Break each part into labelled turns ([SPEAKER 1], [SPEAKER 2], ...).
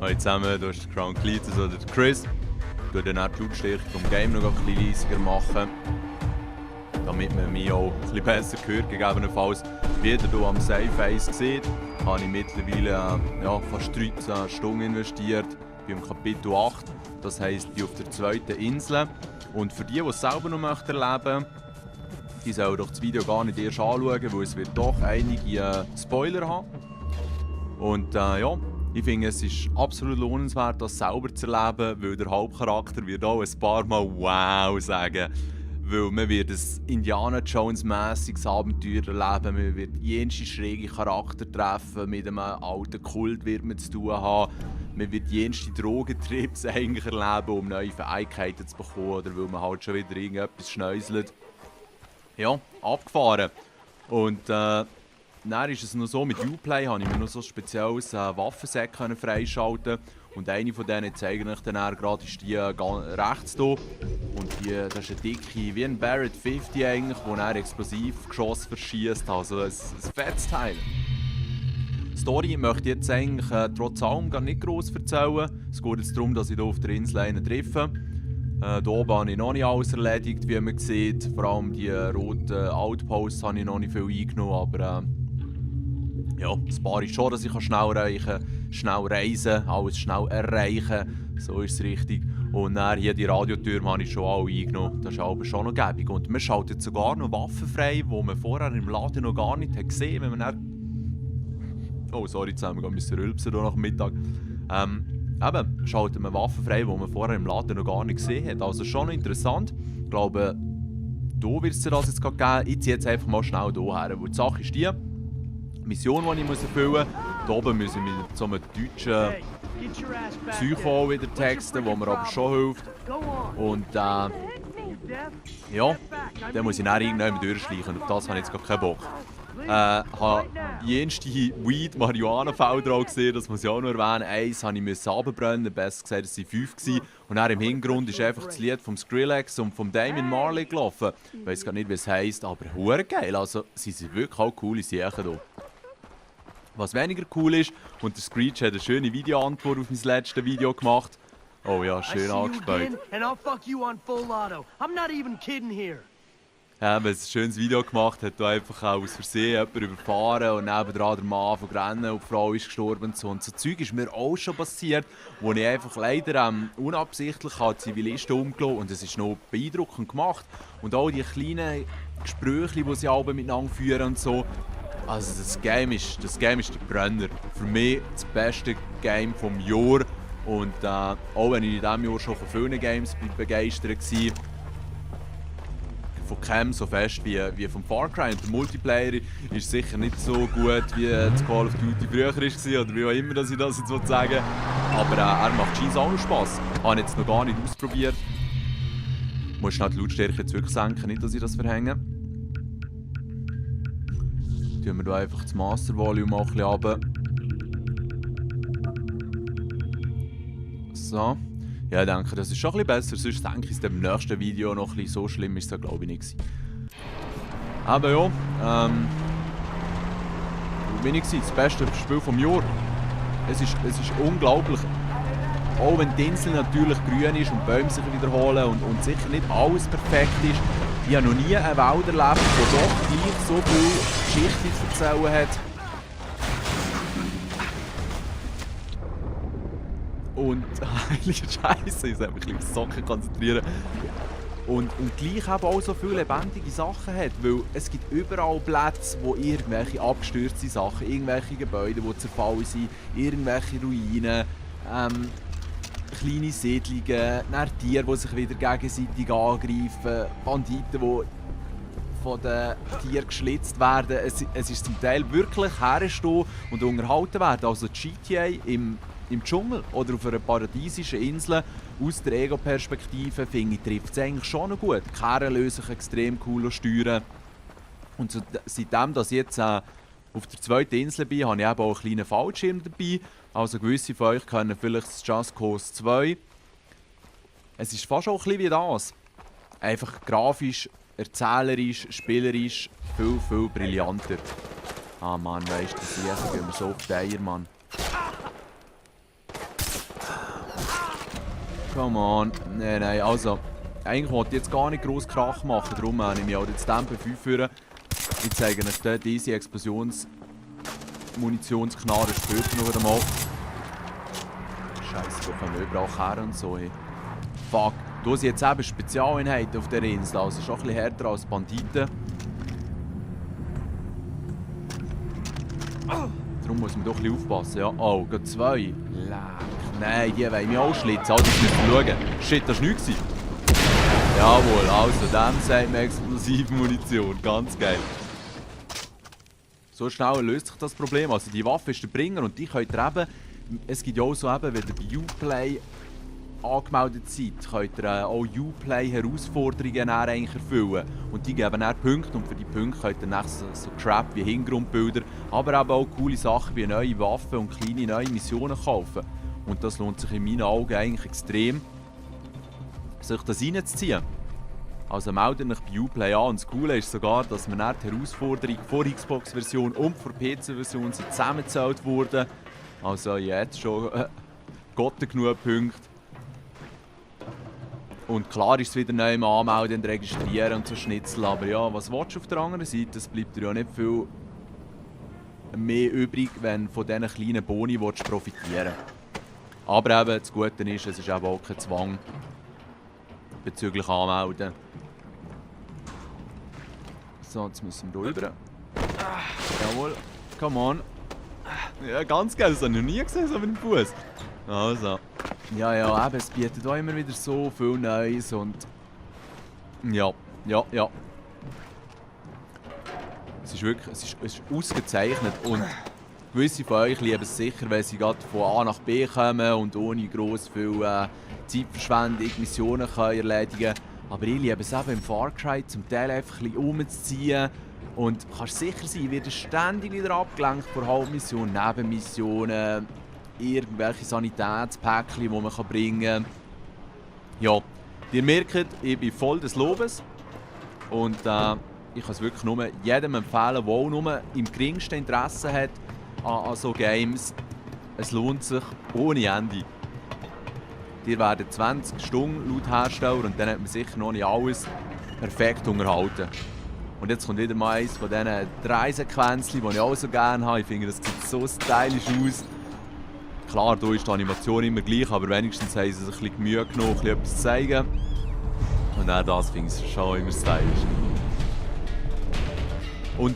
[SPEAKER 1] Hallo zusammen, du hast Crown Cletus oder Chris. Ich tue dann auch die Lautstärke vom Game noch ein bisschen leiser machen, damit man mich auch ein bisschen besser hört, gegebenenfalls. Wie ihr hier am Safeface seht, habe ich mittlerweile fast 13 Stunden investiert. Ich bin im Kapitel 8, das heisst, ich bin auf der zweiten Insel. Und für die es selber noch erleben möchten, die sollen doch das Video gar nicht erst anschauen, weil es wird doch einige Spoiler haben. Und ich finde, es ist absolut lohnenswert, das selber zu erleben, weil der Hauptcharakter wird auch ein paar Mal «Wow» sagen. Weil man wird ein Indiana Jones-mässiges Abenteuer erleben, man wird jenste schräge Charakter treffen, mit einem alten Kult wird man zu tun haben, man wird jenste Drogentrips eigentlich erleben, um neue Fähigkeiten zu bekommen oder weil man halt schon wieder irgendetwas schnäuselt. Ja, abgefahren. Und dann ist es noch so, mit Uplay habe ich mir noch so ein spezielles Waffenset freischalten. Und eine von denen zeige ich dann gerade, ist die rechts hier. Und das ist eine dicke, wie ein Barrett 50 eigentlich, wo er Explosivgeschoss verschießt. Also ein fettes Teil. Die Story möchte ich jetzt eigentlich trotz allem gar nicht gross erzählen. Es geht jetzt darum, dass ich hier auf der Insel einen treffe. Hier oben habe ich noch nicht alles erledigt, wie man sieht. Vor allem die roten Outposts habe ich noch nicht viel eingenommen, aber ja, das Paar ist schon, dass ich schnell schnell reisen, alles schnell erreichen. So ist es richtig. Und dann hier die Radiotürme habe ich schon alle eingenommen. Das ist aber schon noch gäbig. Und man schaltet sogar noch Waffen frei, die man vorher im Laden noch gar nicht gesehen hat. Wenn man dann oh, sorry, zusammen, wir müssen rülpsen hier nach dem Mittag. Eben, schaltet man Waffen frei, die man vorher im Laden noch gar nicht gesehen hat. Also schon noch interessant. Ich glaube, hier wird es das jetzt gerade geben. Ich ziehe jetzt einfach mal schnell hierher. Weil die Sache ist die Mission, die ich erfüllen muss. Hier oben müssen wir mit so einem deutschen Psycho wieder texten, der mir aber schon hilft. Und ja, dann muss ich dann irgendjemand durchschleichen. Und auf das habe ich jetzt gar keinen Bock. Ich habe jenste Weed-Marihuana-Felder auch gesehen, das muss ich auch noch erwähnen. Eins musste ich runterbrennen, besser gesagt, es waren 5 gewesen. Und dann im Hintergrund ist einfach das Lied vom Skrillex und vom Damian Marley gelaufen. Ich weiß gar nicht, wie es heisst, aber hure geil. Also, sie sind wirklich auch coole Sachen hier. Was weniger cool ist, und der Screech hat eine schöne Videoantwort auf mein letztes Video gemacht. Oh ja, schön angespielt. Ein schönes Video gemacht, hat da einfach aus Versehen jemanden überfahren und nebendran der Mann von Rennen und die Frau ist gestorben und so. Und so Zeug ist mir auch schon passiert, wo ich einfach leider unabsichtlich Zivilisten umgelassen und es ist noch beeindruckend gemacht. Und auch die kleinen Gespräche, die sie alle miteinander führen und so. Also das Game ist der Brenner. Für mich das beste Game vom Jahr. Und auch wenn ich in diesem Jahr schon von vielen Games begeistert war, von Cam so fest wie vom Far Cry. Und der Multiplayer ist sicher nicht so gut wie das Call of Duty früher war oder wie auch immer dass ich das jetzt sagen will. Aber er macht scheinbar auch noch Spass. Habe ich jetzt noch gar nicht ausprobiert. Ich muss schnell die Lautstärke jetzt wirklich senken, nicht dass ich das verhänge. Tun wir hier einfach das Master Volume auch ein bisschen runter. So. Ja, ich denke, das ist schon ein bisschen besser. Sonst denke ich, es im nächsten Video noch ein bisschen so schlimm ist es glaube ich nicht. Aber ja, wie ich gesagt, das beste Spiel vom Jahr. Es ist unglaublich. Auch wenn die Insel natürlich grün ist und Bäume sich wiederholen und sicher nicht alles perfekt ist. Ich habe noch nie eine Welt erlebt, die doch gleich so viel Geschichte zu erzählen hat. Und heilige Scheiße, ich sollte mich ein bisschen auf die Socken konzentrieren. Und gleich eben auch so viele lebendige Sachen hat, weil es gibt überall Plätze, wo irgendwelche abgestürzte Sachen, irgendwelche Gebäude, die zerfallen sind, irgendwelche Ruinen, kleine Siedlungen, Tiere, die sich wieder gegenseitig angreifen, Banditen, die von den Tieren geschlitzt werden. Es ist zum Teil wirklich herstehen und unterhalten werden. Also GTA im Dschungel oder auf einer paradiesischen Insel aus der Ego-Perspektive, finde ich, trifft es eigentlich schon noch gut. Die Kerne lösen sich extrem cool steuern. Und seitdem, dass ich jetzt auf der zweiten Insel bin, habe ich eben auch einen kleinen Fallschirm dabei. Also gewisse von euch kennen vielleicht das Just Cause 2. Es ist fast auch ein bisschen wie das. Einfach grafisch, erzählerisch, spielerisch, viel brillanter. Ah Mann, weißt du, das gehen wir so auf die Eier, Mann. Come on. Nein, also... Eigentlich wollte ich jetzt gar nicht gross Krach machen, darum nehme ich auch jetzt Tempo 5 führen. Ich zeige euch dort diese Munitionsgnade später noch einmal. Scheiße, da kommen wir überall her und so. Hey. Fuck, da sind jetzt eben Spezialeinheiten auf der Insel, also schon ein bisschen härter als Banditen. Darum muss man doch ein bisschen aufpassen, ja. Oh, gerade 2. Leck. Nein, die wollen mich auch schlitzen, also das müssen wir schauen. Shit, das war nichts. Jawohl, also dem sagt man explosive Munition, ganz geil. So schnell löst sich das Problem. Also die Waffe ist der Bringer und die könnt ihr eben, es gibt ja auch so eben, wenn ihr bei Uplay angemeldet seid, könnt ihr auch Uplay-Herausforderungen eigentlich erfüllen. Und die geben dann Punkte und für die Punkte könnt ihr dann so Crap wie Hintergrundbilder, aber eben auch coole Sachen wie neue Waffen und kleine neue Missionen kaufen. Und das lohnt sich in meinen Augen eigentlich extrem, sich das reinzuziehen. Also meldet euch bei Uplay an und das Coole ist sogar, dass wir dann die Herausforderung vor Xbox-Version und vor PC-Version zusammengezählt wurden. Also jetzt schon Gott genug Punkte. Und klar ist es wieder neu anmelden und registrieren und so Schnitzel, aber ja, was willst du auf der anderen Seite? Es bleibt dir ja nicht viel mehr übrig, wenn du von diesen kleinen Boni profitieren willst. Aber eben, das Gute ist, es ist eben auch kein Zwang bezüglich Anmelden. So, jetzt müssen wir hier rüber. Jawohl, come on. Ja, ganz geil, das habe ich noch nie gesehen, so mit dem Fuß. Also. Ja, eben, es bietet auch immer wieder so viel Neues und... Ja. Es ist wirklich, es ist ausgezeichnet und gewisse von euch lieben es sicher, wenn sie gerade von A nach B kommen und ohne gross viel Zeitverschwendung Missionen können erledigen können. Aber ich liebe es eben im Far Cry zum Teil einfach ein bisschen rumzuziehen. Und kannst sicher sein, wird ständig wieder abgelenkt von Hauptmissionen, Nebenmissionen, irgendwelche Sanitätspäckchen, die man bringen kann. Ja, ihr merkt, ich bin voll des Lobes. Und ich kann es wirklich nur jedem empfehlen, der auch nur im geringsten Interesse hat an so Games. Es lohnt sich ohne Ende. Ihr werdet 20 Stunden laut Hersteller und dann hat man sicher noch nicht alles perfekt unterhalten. Und jetzt kommt wieder mal eines von diesen 3 Sequenzen, die ich auch so gerne habe. Ich finde, das sieht so stylisch aus. Klar, da ist die Animation immer gleich, aber wenigstens haben sie sich ein bisschen Mühe genommen, etwas zu zeigen. Und auch das finde ich schon immer stylisch. Und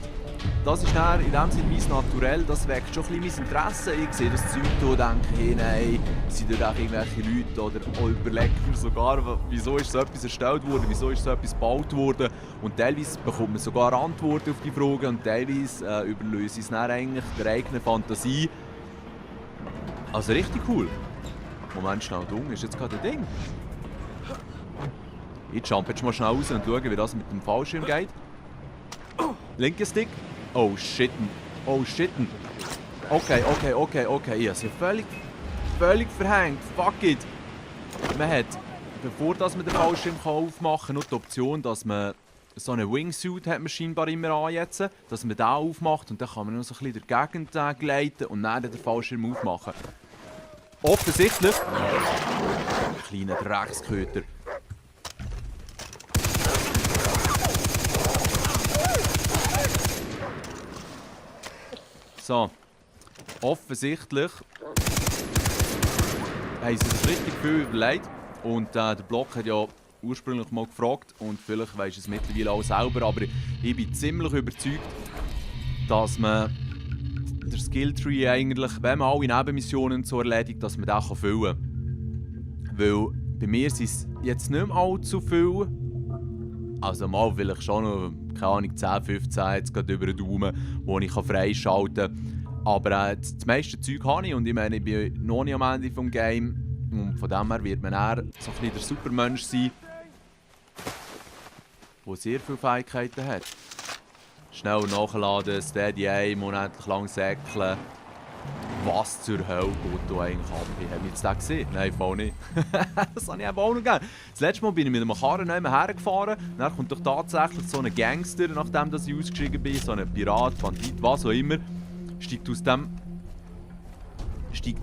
[SPEAKER 1] das ist dann in dem Sinne mein Naturell, das weckt schon ein bisschen mein Interesse. Ich sehe das Zeug hier und denke, hey, nein, sind da auch irgendwelche Leute oder auch überlegt mir sogar, wieso ist so etwas erstellt worden, wieso ist so etwas gebaut worden. Und teilweise bekommt man sogar Antworten auf die Fragen und teilweise überlöse ich es dann eigentlich der eigenen Fantasie. Also richtig cool. Moment, schnell dumm, ist jetzt gerade ein Ding. Ich jump jetzt mal schnell raus und schaue, wie das mit dem Fallschirm geht. Linker Stick. Oh shit. Oh shit. Okay. Ich habe sie völlig verhängt. Fuck it. Man hat, bevor man den Fallschirm aufmachen kann, noch die Option, dass man so einen Wingsuit hat man scheinbar immer an jetzt, dass man den aufmacht und dann kann man noch so ein bisschen durch die Gegend gleiten und dann den Fallschirm aufmachen. Offensichtlich. Kleiner Drecksköter. So, offensichtlich haben sie sich richtig viel überlegt und der Block hat ja ursprünglich mal gefragt und vielleicht weisst du es mittlerweile auch selber, aber ich bin ziemlich überzeugt, dass man den Skilltree eigentlich, wenn man alle Nebenmissionen so erledigt, dass man den füllen kann. Weil bei mir sind es jetzt nicht mehr allzu viel. Also mal vielleicht schon noch, keine Ahnung, 10, 15, jetzt gerade über den Daumen, wo ich freischalten kann. Aber das meiste Zeug habe ich und ich meine, ich bin noch nicht am Ende des Games. Und von dem her wird man eher so ein bisschen der Supermensch sein, der sehr viele Fähigkeiten hat. Schnell nachladen, Steady Aim, unendlich lang säckeln. Was zur Hölle geht da eigentlich ab? Haben wir jetzt den gesehen? Nein, voll nicht. Das habe ich eben auch noch gegeben. Das letzte Mal bin ich mit einem Karren hergefahren. Dann kommt doch tatsächlich so ein Gangster, nachdem ich ausgestiegen bin, so ein Pirat, Bandit, was auch immer, steigt in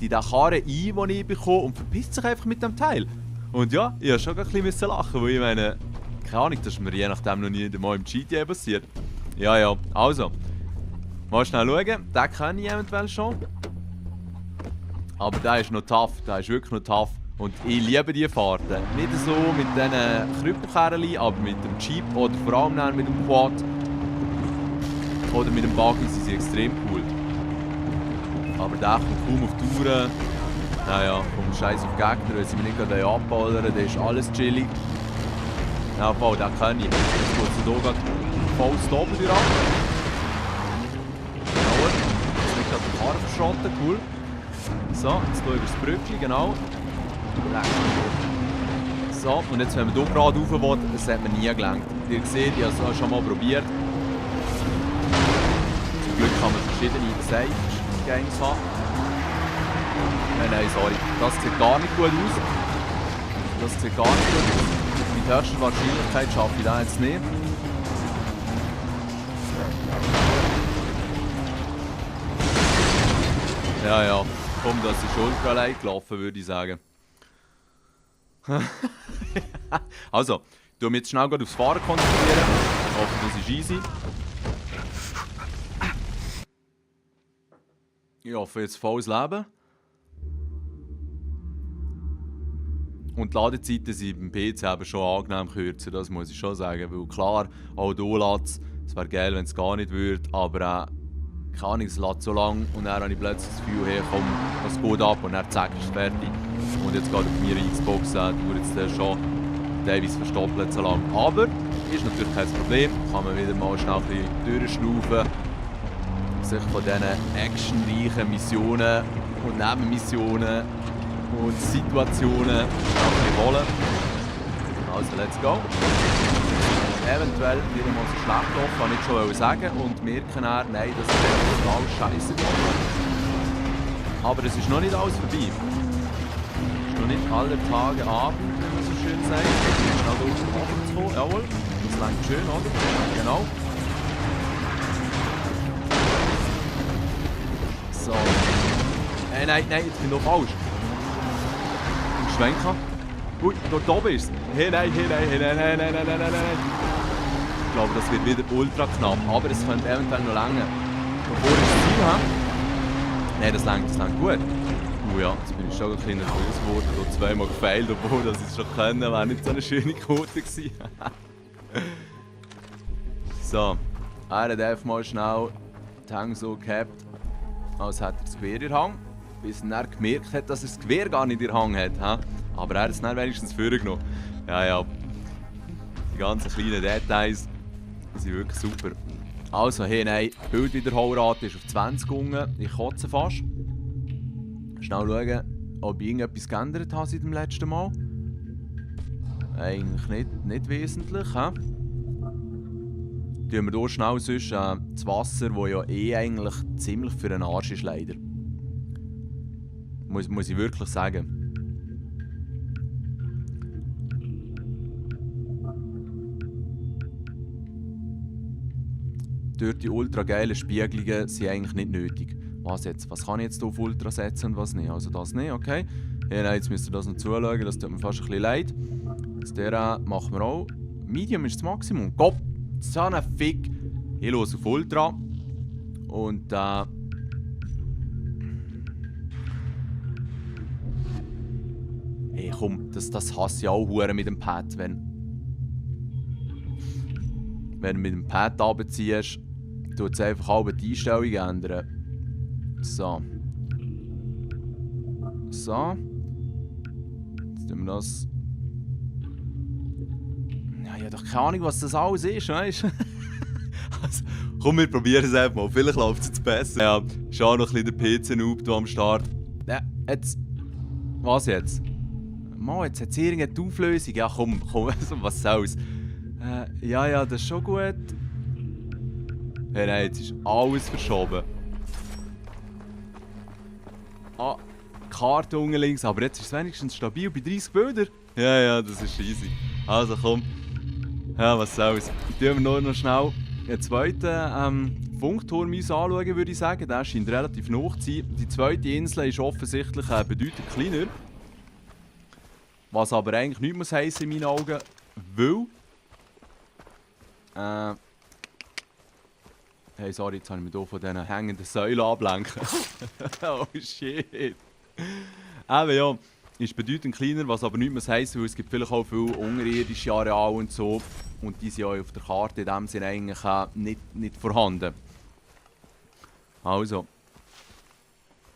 [SPEAKER 1] den Karren ein, den ich bekomme und verpisst sich einfach mit dem Teil. Und ja, ich musste schon ein bisschen lachen, weil ich meine, keine Ahnung, das ist mir je nachdem noch nie mal im GTA passiert. Ja, also. Mal schnell schauen, den kenne ich eventuell schon. Aber der ist noch tough, der ist wirklich noch tough. Und ich liebe diese Fahrten. Nicht so mit diesen Krüppelkerlen, aber mit dem Jeep oder vor allem mit dem Quad. Oder mit dem Buggy sind sie extrem cool. Aber der kommt kaum auf die Touren. Naja, kommt scheiß auf Gegner, wenn sie mir nicht gerade abballern, dann ist alles chillig. Ja, voll, den kenne ich. Jetzt geht es hier gerade voll stoppen durch ab. Genau, jetzt wird gerade die Karre verschrotten, cool. So, jetzt hier über das Brückchen, genau. So, und jetzt, wenn man hier gerade rauf will, das hat man nie gelangt. Ihr seht, ich habe es schon mal probiert. Zum Glück kann man verschiedene Safe-Games haben. Nein, sorry, das sieht gar nicht gut aus. Das sieht gar nicht gut aus. Mit höchster Wahrscheinlichkeit schaffe ich das jetzt nicht. Ja, komm, das ist ultra allein gelaufen, würde ich sagen. Also, ich tue mich jetzt schnell aufs Fahren konzentrieren. Ich hoffe, das ist easy. Ich hoffe, jetzt volles Leben. Und die Ladezeiten sind beim PC eben schon angenehm kürzer, das muss ich schon sagen. Weil klar, auch hier lädt es. Es wäre geil, wenn es gar nicht würde, aber keine Ahnung, es lädt so lang und dann habe ich plötzlich das Gefühl, hey komm, das geht ab und dann zack, ist es fertig. Und jetzt gerade auf meiner Xbox dauert jetzt schon teilweise verstoppelt so lang. Aber ist natürlich kein Problem, kann man wieder mal schnell ein bisschen durchschnaufen, sich von diesen actionreichen Missionen und Nebenmissionen und Situationen ein bisschen holen. Also, let's go. Eventuell wieder mal so schlecht laufen, kann ich schon sagen. Und merken dann, nein, das ist total scheiße gelaufen. Aber es ist noch nicht alles vorbei. Es ist noch nicht alle Tage Abend, wie man so schön sagt. Schnell da unten runterzukommen. Jawohl, das längt schön, oder? Genau. So. Nein, jetzt bin ich noch falsch. Schwenker. Ui, dort oben ist es. Hey, nein. Ich glaube, das wird wieder ultra knapp, aber es könnte eventuell noch länger. Bevor ich das Ziel habe. Nein, das längt gut. Ja, jetzt bin ich schon ein bisschen nervös geworden. Ich habe zweimal gefailt, obwohl das es schon können, wäre nicht so eine schöne Quote gewesen. So, er hat einfach mal schnell die Hänge so gehabt, als hätte er das Gewehr in der Hand. Bis er gemerkt hat, dass er das Gewehr gar nicht in der Hand hat. He? Aber er hat es dann wenigstens vorgenommen. Ja. Die ganzen kleinen Details sind wirklich super. Also, hey, nein, die Bildwiederholrate ist auf 20 gegangen. Ich kotze fast. Schnell schauen, ob ich irgendetwas geändert habe seit dem letzten Mal. Eigentlich nicht wesentlich. He? Tun wir hier schnell sonst das Wasser, das ja eigentlich ziemlich für den Arsch ist, leider. Muss ich wirklich sagen. Durch die ultra geilen Spiegelungen sind eigentlich nicht nötig. Was jetzt? Was kann ich jetzt hier auf Ultra setzen und was nicht? Also das nicht, okay. Ja, nein, jetzt müsst ihr das noch zuschauen, das tut mir fast ein bisschen leid. Das der machen wir auch. Medium ist das Maximum. Gott, so ein Fick. Ich höre auf Ultra. Und hey komm, das hasse ich auch hure mit dem Pad, wenn du mit dem Pad runterziehst, tut es einfach auch die Einstellung ändern. So. Jetzt tun wir das. Ja, ich habe doch keine Ahnung, was das alles ist, weißt du? Also, komm, wir probieren es einfach mal. Vielleicht läuft es jetzt besser. Ja, schau noch ein bisschen den PC-Noob hier am Start. Ja, jetzt. Was jetzt? Mal, jetzt hat es irgendeine Auflösung. Ja, komm, was soll's? Ja, das ist schon gut. Hey, nein, jetzt ist alles verschoben. Ah, Karte unten links, aber jetzt ist es wenigstens stabil bei 30 Bildern. Ja, das ist easy. Also komm. Ja, was soll's. Tun wir nur noch schnell einen zweiten Funkturm anschauen, würde ich sagen. Der scheint relativ nah zu sein. Die zweite Insel ist offensichtlich bedeutend kleiner. Was aber eigentlich nichts muss heissen in meinen Augen, weil... Hey, sorry, jetzt habe ich mich hier von diesen hängenden Säulen ablenken. Oh shit. Eben ja, ist bedeutend kleiner, was aber nichts muss heissen, weil es gibt vielleicht auch viele unterirdische Areale und so. Und die sind ja auf der Karte in dem Sinne eigentlich nicht vorhanden. Also.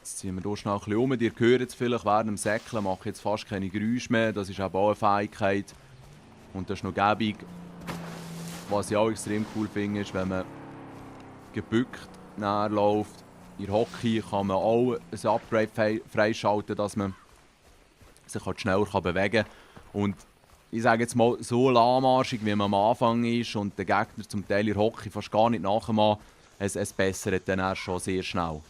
[SPEAKER 1] Jetzt ziehen wir hier schnell ein bisschen um. Ihr hört jetzt vielleicht während dem Säckeln, mache ich jetzt fast keine Geräusche mehr. Das ist eben auch eine Fähigkeit. Und das ist noch gäbig. Was ich auch extrem cool finde, ist, wenn man gebückt näher läuft. In Hockey kann man auch ein Upgrade freischalten, dass man sich halt schneller bewegen kann. Und ich sage jetzt mal, so lahmarschig, wie man am Anfang ist und der Gegner zum Teil in Hockey fast gar nicht nachmacht, es bessert dann erst schon sehr schnell.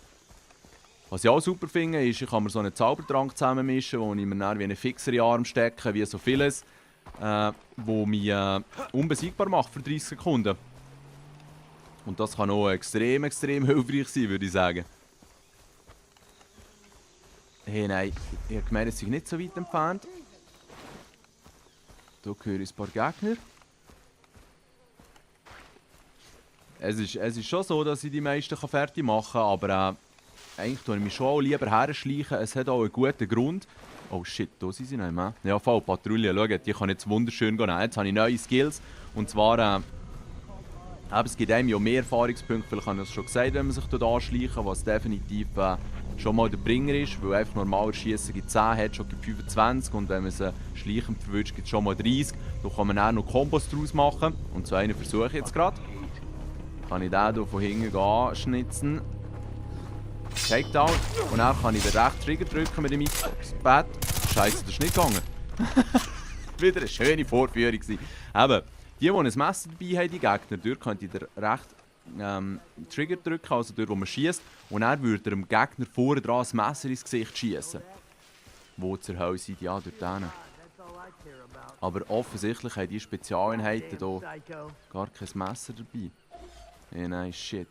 [SPEAKER 1] Was ich auch super finde, ist, ich kann mir so einen Zaubertrank zusammenmischen, wo ich mir dann wie einen Fixer in den Arm stecke, wie so vieles, wo mich unbesiegbar macht für 30 Sekunden. Und das kann auch extrem hilfreich sein, würde ich sagen. Hey, nein, ich habe gemeint, es ist nicht so weit entfernt. Hier höre ich ein paar Gegner. Es ist schon so, dass ich die meisten fertig machen kann, aber eigentlich tue ich mich schon auch lieber herschleichen. Es hat auch einen guten Grund. Oh shit, da sind sie nicht mehr. Ja, voll, Patrouille, schaut, die kann jetzt wunderschön gehen. Jetzt habe ich neue Skills. Und zwar, es gibt einem ja mehr Erfahrungspunkte, vielleicht habe ich es schon gesagt, wenn man sich dort anschleichen, was definitiv schon mal der Bringer ist, weil einfach normal Schießen gibt 10, Headshot gibt 25 und wenn man sie schleichend verwünscht, gibt es schon mal 30. Da kann man auch noch Kombos draus machen und so einen versuche ich jetzt gerade. Kann ich den hier von hinten anschnitzen. Takedown und dann kann ich den rechten Trigger drücken mit dem X-Pad. Scheiße, das ist nicht gegangen. Wieder eine schöne Vorführung gewesen. Eben, die ein Messer dabei haben, die Gegner, dort könnt ihr den rechten Trigger drücken, also dort, wo man schießt, und dann würde er dem Gegner vorne dran das Messer ins Gesicht schießen. Wo zur Hölle sind, ja, dort hinten. Aber offensichtlich haben die Spezialeinheiten hier gar kein Messer dabei. Hey, nein, shit.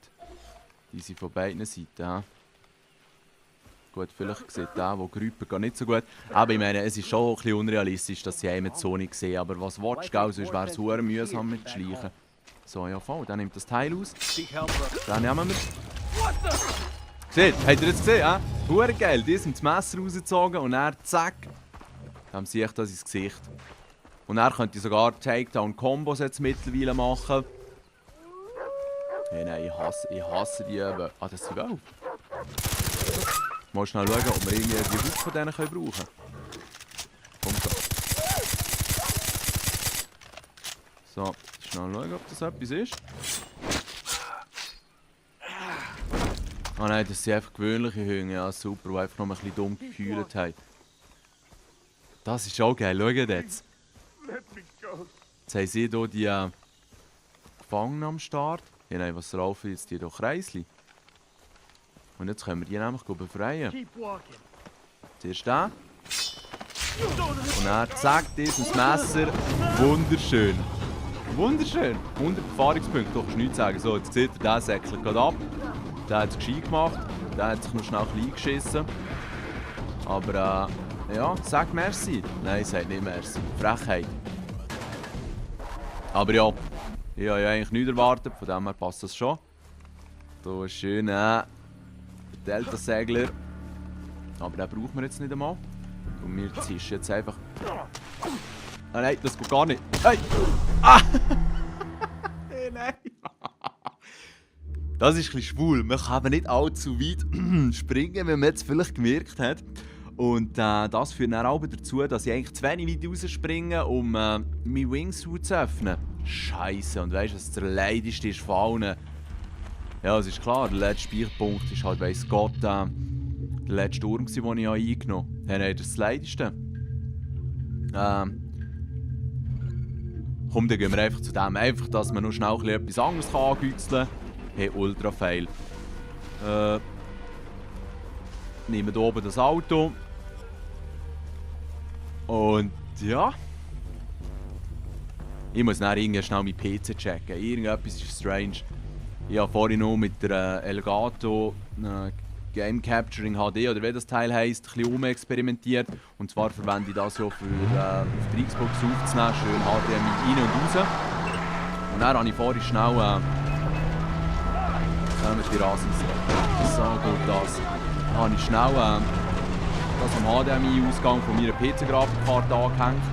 [SPEAKER 1] Die sind von beiden Seiten. He? Gut, vielleicht sieht der Grüper gar nicht so gut. Aber ich meine, es ist schon ein bisschen unrealistisch, dass sie einen so nicht sehen. Aber was willst du, sonst wäre es sehr mühsam mit Schleichen. So, ja voll, dann nimmt das Teil aus. Dann nehmen wir. Seht, habt ihr das gesehen? Hure geil, die sind das Messer rausgezogen und dann zack, dann sehe ich das ins Gesicht. Und dann könnt ihr sogar Takedown-Kombos jetzt mittlerweile machen. Hey, nein, ich hasse die. Ah, das sind Wölfe. Mal schnell schauen, ob wir irgendwie die Haut von denen brauchen können. Kommt so. So, schnell schauen, ob das etwas ist. Ah nein, das sind einfach gewöhnliche Hunde. Ja, super, die einfach noch ein bisschen dumm gekühlt haben. Das ist auch geil, schaut jetzt. Jetzt haben sie hier die Gefangenen am Start. Ja, nein, was laufen jetzt die hier Kreisli? Und jetzt können wir die nämlich befreien. Zuerst den. Und dann zack, dieses Messer. Wunderschön. Wunderschön. 100 Erfahrungspunkte, doch kannst du nichts sagen. So, jetzt seht ihr, der säckelt gerade ab. Der hat es gescheit gemacht. Der hat sich noch schnell klein geschissen. Aber ja, sag merci. Nein, sag nicht merci. Frechheit. Aber ja, ich habe ja eigentlich nichts erwartet, von dem her passt das schon. Hier ist schön Delta-Segler. Aber den brauchen wir jetzt nicht einmal. Und wir zischen jetzt einfach. Ah nein, das geht gar nicht. Hey! Ah! Hey, nein! Das ist ein bisschen schwul. Man kann aber nicht allzu weit springen, wie man jetzt vielleicht gemerkt hat. Und das führt dann auch dazu, dass ich eigentlich zu wenig weit rausspringe, um mein Wingsuit zu öffnen. Scheiße, und weißt du, was der leidigste ist von allen? Ja, es ist klar, der letzte Speicherpunkt ist halt, weiss Gott, der letzte Turm, den ich eingenommen habe. Hey, das ist das leidigste. Komm, dann gehen wir einfach zu dem. Einfach, dass man noch schnell etwas anderes angüchseln kann. Hey, ultra fail. Nehmen hier oben das Auto. Und ja. Ich muss dann irgendwie schnell meinen PC checken. Irgendetwas ist strange. Ich habe vorhin noch mit der Elgato Game Capturing HD oder wie das Teil heisst, ein bisschen experimentiert. Und zwar verwende ich das ja für auf der Xbox aufzunehmen, schön HDMI rein und raus. Und dann habe ich vorhin schnell die Rasis. So gut das. Dann habe ich schnell das am HDMI-Ausgang von meiner PC-Grafikkarte angehängt.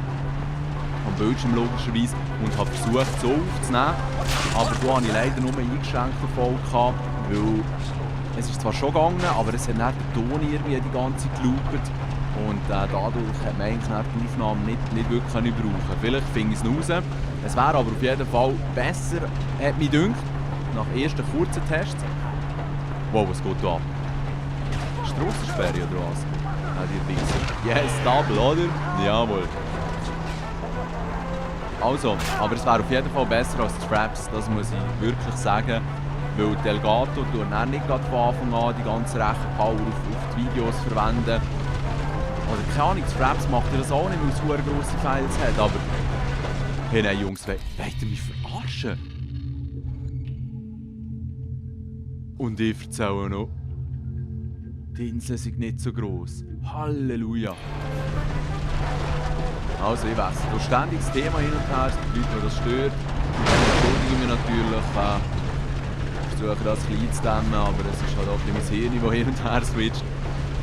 [SPEAKER 1] Am Bildschirm logischerweise. Und habe versucht so aufzunehmen. Aber da hatte ich leider nur eingeschränkten Erfolg gehabt, weil es ist zwar schon gegangen, aber es hat nicht der Ton irgendwie die ganze Zeit geloopt. Und dadurch hat man eigentlich die Aufnahme nicht wirklich brauchen. Vielleicht finde ich es noch raus. Es wäre aber auf jeden Fall besser, hat mich gedacht, nach ersten kurzen Tests. Wow, was geht da ab? Strassensperre oder was? Ja, die Wichser. Yes, Double, oder? Jawohl. Also, aber es wäre auf jeden Fall besser als die Traps, das muss ich wirklich sagen. Weil Delgato tut dann nicht gerade von Anfang an die ganze Rechenpower auf die Videos verwenden. Oder keine Ahnung, die Fraps macht ja das auch nicht, weil es sehr grosse Files hat, aber... Hey, nein, Jungs, wollt ihr mich verarschen? Und ich erzähle noch... Die Inseln sind nicht so gross. Halleluja! Also, ich weiss, da ständig das Thema hin und her, es gibt Leute, die das stört. Und dann entschuldige ich mich natürlich. Ich versuche das klein zu dämmen, aber es ist halt auch ein bisschen mein Hirn, das hin und her switcht.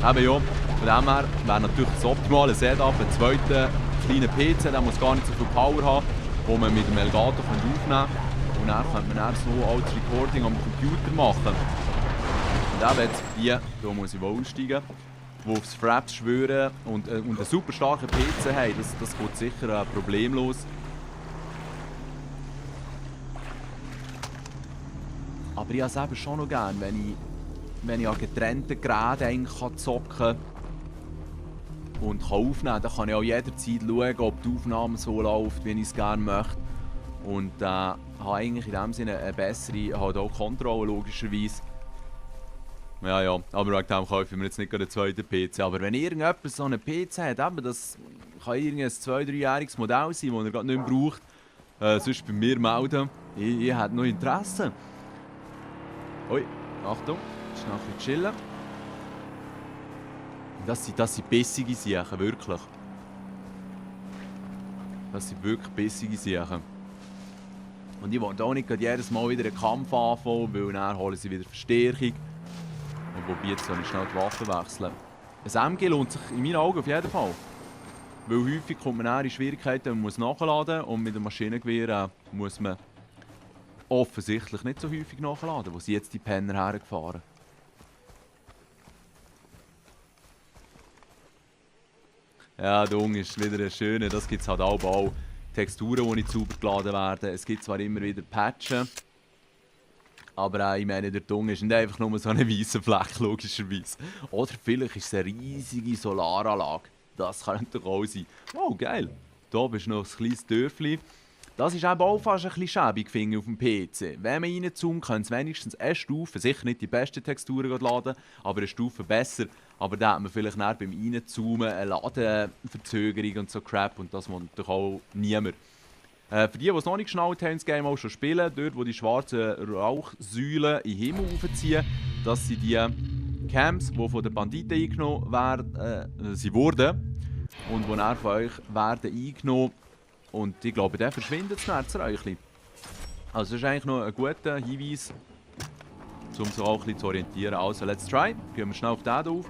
[SPEAKER 1] Eben ja, von dem her wäre natürlich das optimale Setup, ein zweiter kleiner PC, der muss gar nicht so viel Power haben, wo man mit dem Elgato aufnehmen kann. Und dann könnte man dann so als Recording am Computer machen. Und eben jetzt die, da muss ich wohl aussteigen, die aufs Fraps schwören und einen super starken PC haben, das geht sicher problemlos. Aber ich habe es eben schon noch gerne, wenn ich an getrennten Geräten zocken kann und aufnehmen kann, dann kann ich auch jederzeit schauen, ob die Aufnahme so läuft, wie ich es gerne möchte. Und habe eigentlich in dem Sinne eine bessere halt auch Kontrolle, logischerweise. Ja, aber wegen dem kaufe ich mir jetzt nicht gerade einen zweiten PC. Aber wenn irgendjemand so einen PC hat, eben, das kann irgendein 2-3-jähriges Modell sein, das er gerade nicht mehr braucht, sonst bei mir melden. Ich hätte noch Interesse. Ui, Achtung, schnell ein bisschen chillen. Das sind bissige Sachen, wirklich. Das sind wirklich bissige Sachen. Und ich wollte auch nicht jedes Mal wieder einen Kampf anfangen, weil dann holen sie wieder Verstärkung. Und wobei, jetzt soll ich schnell die Waffe wechseln. Ein MG lohnt sich in meinen Augen auf jeden Fall. Weil häufig kommt man dann in Schwierigkeiten, man muss nachladen und mit dem Maschinengewehr muss man offensichtlich nicht so häufig nachladen. Wo sind jetzt die Penner hergefahren? Ja, der Dung ist wieder ein schöner. Das gibt es halt auch. Texturen, die nicht sauber geladen werden. Es gibt zwar immer wieder Patchen. Aber ich meine, der Dung ist nicht einfach nur so eine weiße Fleck, logischerweise. Oder vielleicht ist es eine riesige Solaranlage. Das könnte doch auch sein. Oh, geil. Hier bist noch ein kleines Dörfli. Das ist eben auch fast ein bisschen schäbig, finde ich, auf dem PC. Wenn man reinzoomt, können es wenigstens eine Stufe, sicher nicht die besten Texturen laden, aber eine Stufe besser. Aber da hat man vielleicht beim Reinzoomen eine Ladenverzögerung und so Crap und das will natürlich auch niemand. Für die es noch nicht geschnallt haben, das Game auch schon spielen, dort wo die schwarzen Rauchsäulen in den Himmel aufziehen, das sind die Camps, die von den Banditen eingenommen wurden und die dann von euch werden eingenommen. Und ich glaube, der verschwindet das Netzräuchchen. Also das ist eigentlich noch ein guter Hinweis, um sich auch ein bisschen zu orientieren. Also, let's try. Gehen wir schnell auf den hier rauf.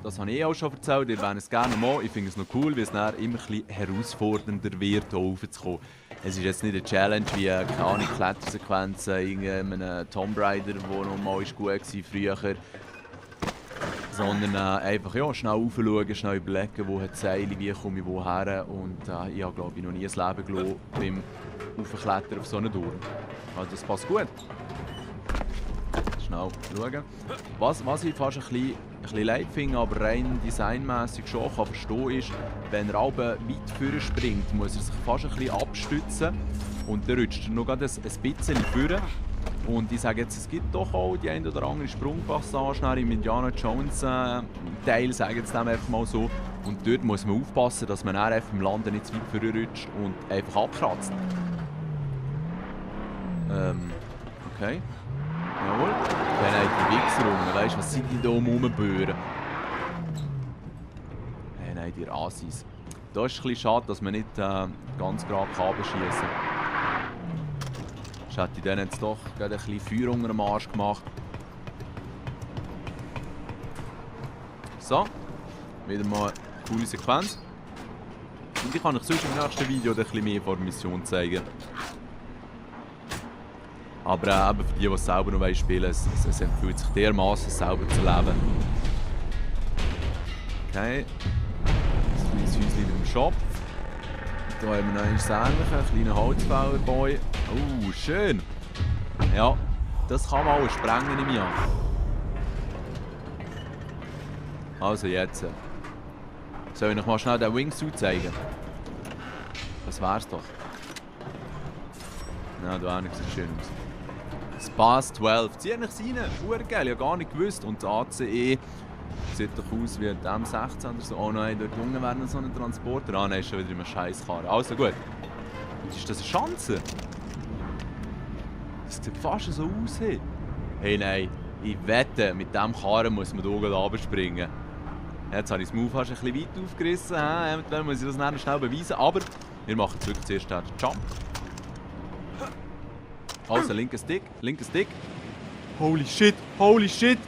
[SPEAKER 1] Das habe ich auch schon erzählt, ihr wollt es gerne mal. Ich finde es noch cool, weil es dann immer ein bisschen herausfordernder wird, hier raufzukommen. Es ist jetzt nicht eine Challenge wie, keine Ahnung, Klettersequenzen, irgendein Tomb Raider, der noch mal gut war früher. Sondern einfach ja, schnell raufschauen, schnell überlegen, wo hat Seile, wie komme ich woher. Und ich habe, glaube ich, noch nie ein Leben gelassen beim Aufklettern auf so einen Turm. Also das passt gut. Schnell schauen. Was ich fast ein bisschen leid finde, aber rein designmässig schon kann verstehen, ist, wenn er weit vorne springt, muss er sich fast ein bisschen abstützen. Und dann rutscht er noch ein bisschen vorne. Und ich sage jetzt, es gibt doch auch die eine oder andere Sprungpassage im Indiana Jones Teil, sage ich jetzt dem einfach mal so. Und dort muss man aufpassen, dass man einfach im Landen nicht zu weit vorrutscht und einfach abkratzt. Okay. Jawohl. nein, die Wichser rum. Weißt du, was sind die da rumböhren? Hey, nein, die Asis. Da ist es ein bisschen schade, dass man nicht ganz gerade Kabel schießen kann. Ich hätte dann jetzt doch gerade ein bisschen Feuer unter dem Arsch gemacht. So, wieder mal eine coole Sequenz. Und ich kann euch sonst im nächsten Video ein bisschen mehr von der Mission zeigen. Aber eben für die, die es selber noch spielen wollen, es empfiehlt sich dermaßen selber zu leben. Okay. Ein kleines Häuschen mit dem Shop. Hier haben wir noch einen kleinen Holzfällerboy. Oh, schön! Ja, das kann man auch sprengen im Jahr. Also jetzt. Soll ich noch mal schnell den Wingsuit zeigen? Das wär's doch. Na, da sieht es schön aus. Space 12. Zieh nicht rein. Urgeil, ich habe gar nicht gewusst. Und das ACE sieht doch aus wie ein M16 oder so. Oh nein, dort unten wäre noch so ein Transporter. Ah nein, ist schon wieder in einem Scheisskarren. Also gut. Und ist das eine Chance? Das sieht fast so aus. Hey nein, ich wette, mit diesem Karren muss man hier runterspringen. Jetzt habe ich das Move fast ein bisschen weit aufgerissen. Eventuell muss ich das dann schnell beweisen. Aber wir machen jetzt wirklich zuerst den Jump. Also, linker Stick, linker Stick. Holy shit, holy shit.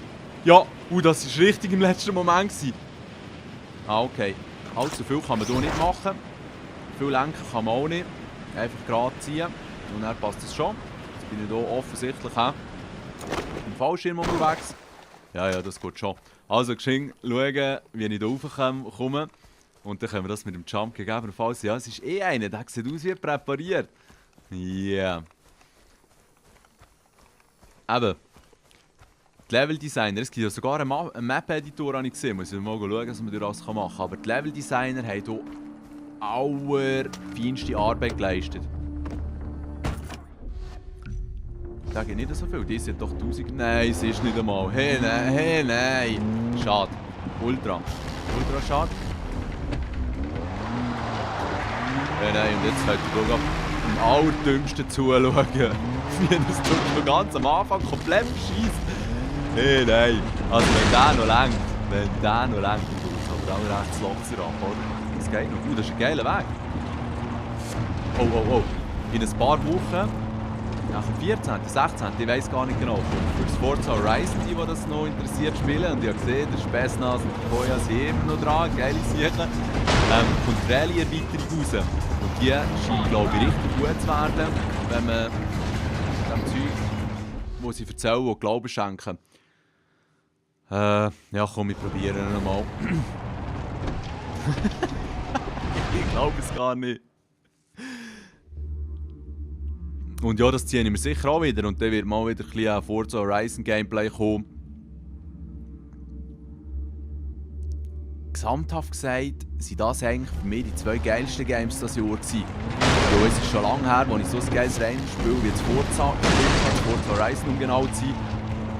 [SPEAKER 1] Ja, das war richtig im letzten Moment. Ah, okay. Allzu viel kann man hier nicht machen. Viel lenken kann man auch nicht. Einfach gerade ziehen. Und dann passt es schon. Jetzt bin ich hier offensichtlich im Fallschirm unterwegs. Ja, das geht schon. Also, geschehen schauen, wie ich hier raufkomme. Und dann können wir das mit dem Jump gegebenenfalls. Ja, es ist eh einer, der sieht aus wie präpariert. Yeah. Eben. Die Leveldesigner, es gibt ja sogar einen Map-Editor, habe ich gesehen. Muss ich mal schauen, was man durch das machen kann. Aber die Leveldesigner haben hier allerfeinste Arbeit geleistet. Ich sage nicht so viel. Die sind doch 1000. Nein, es ist nicht einmal. Hey, nein. Schade. Ultra schade. Hey, nein, und jetzt könnt ihr hier am allerdümmsten zuschauen. Wie das schon ganz am Anfang komplett schießt. Hey, nein. Also wenn der noch lenkt, dann tut es aber auch recht das Loch ab, oder? Das geht noch. Das ist ein geiler Weg. Oh. In ein paar Wochen, nach dem 14., 16., ich weiß gar nicht genau, für das Forza Horizon, die das noch interessiert, spielen. Und ich habe gesehen, der Spessnase und der Koya sind immer noch dran, geile Sachen. Kommt die Rallye-Erweiterung raus. Und die scheint, glaube ich, richtig gut zu werden, wenn man dem Zeug, das sie erzählen, auch Glauben schenken. Ja, komm, ich probiere ihn mal. Ich glaube es gar nicht. Und ja, das ziehe ich mir sicher auch wieder. Und dann wird mal wieder ein bisschen Forza Horizon Gameplay kommen. Gesamthaft gesagt, sind das eigentlich für mich die zwei geilsten Games dieses Jahr gewesen. Ja, es ist schon lange her, als ich so ein geiles Rennspiel wie das Forza Horizon, um genau zu sein.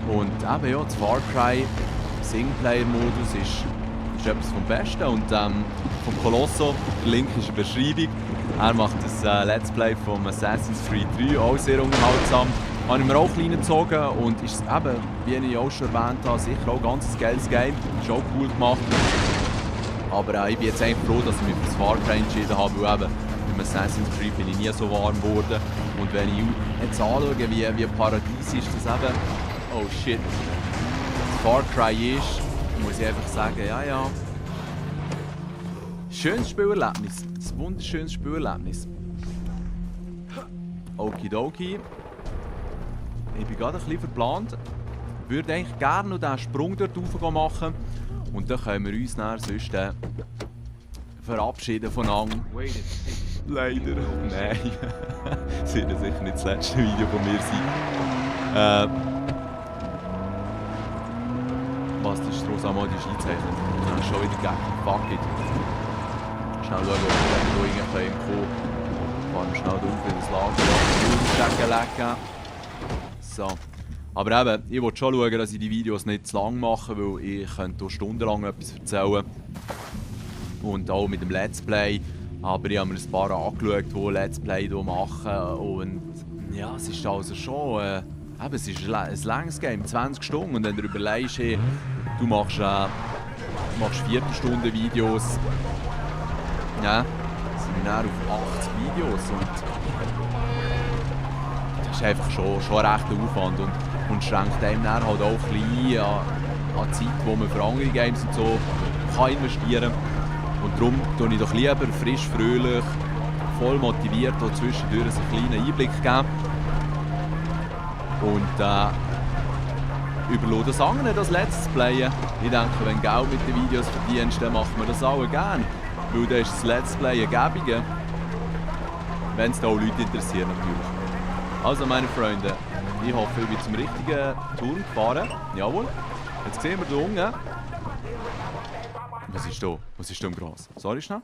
[SPEAKER 1] Und eben ja, das Far Cry Singleplayer-Modus ist etwas vom Besten. Und vom Colosso, der Link ist eine Beschreibung. Er macht das Let's Play von Assassin's Creed 3 auch sehr unterhaltsam. Habe ich mir auch klein gezogen und ist eben, wie ich auch schon erwähnt habe, sicher auch ein ganz geiles Game. Ist auch cool gemacht. Aber ich bin jetzt eigentlich froh, dass ich mich für das Far Cry entschieden habe, weil eben beim Assassin's Creed bin ich nie so warm geworden. Und wenn ich jetzt anschaue, wie Paradies ist, das eben, oh shit, das Far Cry ist, muss ich einfach sagen, ja. Schönes Spielerlebnis, ein wunderschönes Spielerlebnis. Okidoki. Ich bin gerade ein bisschen verplant. Ich würde eigentlich gerne noch diesen Sprung dort rauf machen. Und dann können wir uns dann sonst verabschieden voneinander. Leider. Nein. Das wird sicher nicht das letzte Video von mir sein. Was, das ist Rosamond eingezeichnet. Dann schon wieder gegen. Fuck it. Schnell schauen, ob wir dann noch irgendwo fahren wir schnell drauf in das Lager. Lecken. So. Aber eben, ich will schon schauen, dass ich die Videos nicht zu lang mache, weil ich könnte hier stundenlang etwas erzählen. Und auch mit dem Let's Play. Aber ich habe mir ein paar angeschaut, die Let's Play hier machen. Und ja, es ist also schon eben, es ist ein langes Game, 20 Stunden. Und wenn du überlegst, hey, du machst 4-Stunden-Videos, ja, sind wir dann auf 80 Videos. Und das ist einfach schon ein rechter Aufwand. Und schränkt einem dann halt auch ein bisschen an Zeit, die man für andere Games und so kann investieren kann. Und darum tue ich doch lieber frisch, fröhlich, voll motiviert und zwischendurch einen kleinen Einblick geben. Und überlasse das anderen, das Let's Playen. Ich denke, wenn du Geld mit den Videos verdienst, dann macht man das alle gerne. Weil dann ist das Let's Playen gäbiger. Wenn es da auch Leute interessiert natürlich. Also meine Freunde, ich hoffe, ich bin zum richtigen Turm gefahren. Jawohl. Jetzt sehen wir hier unten. Was ist da? Was ist da im Gras? Sorry schnell.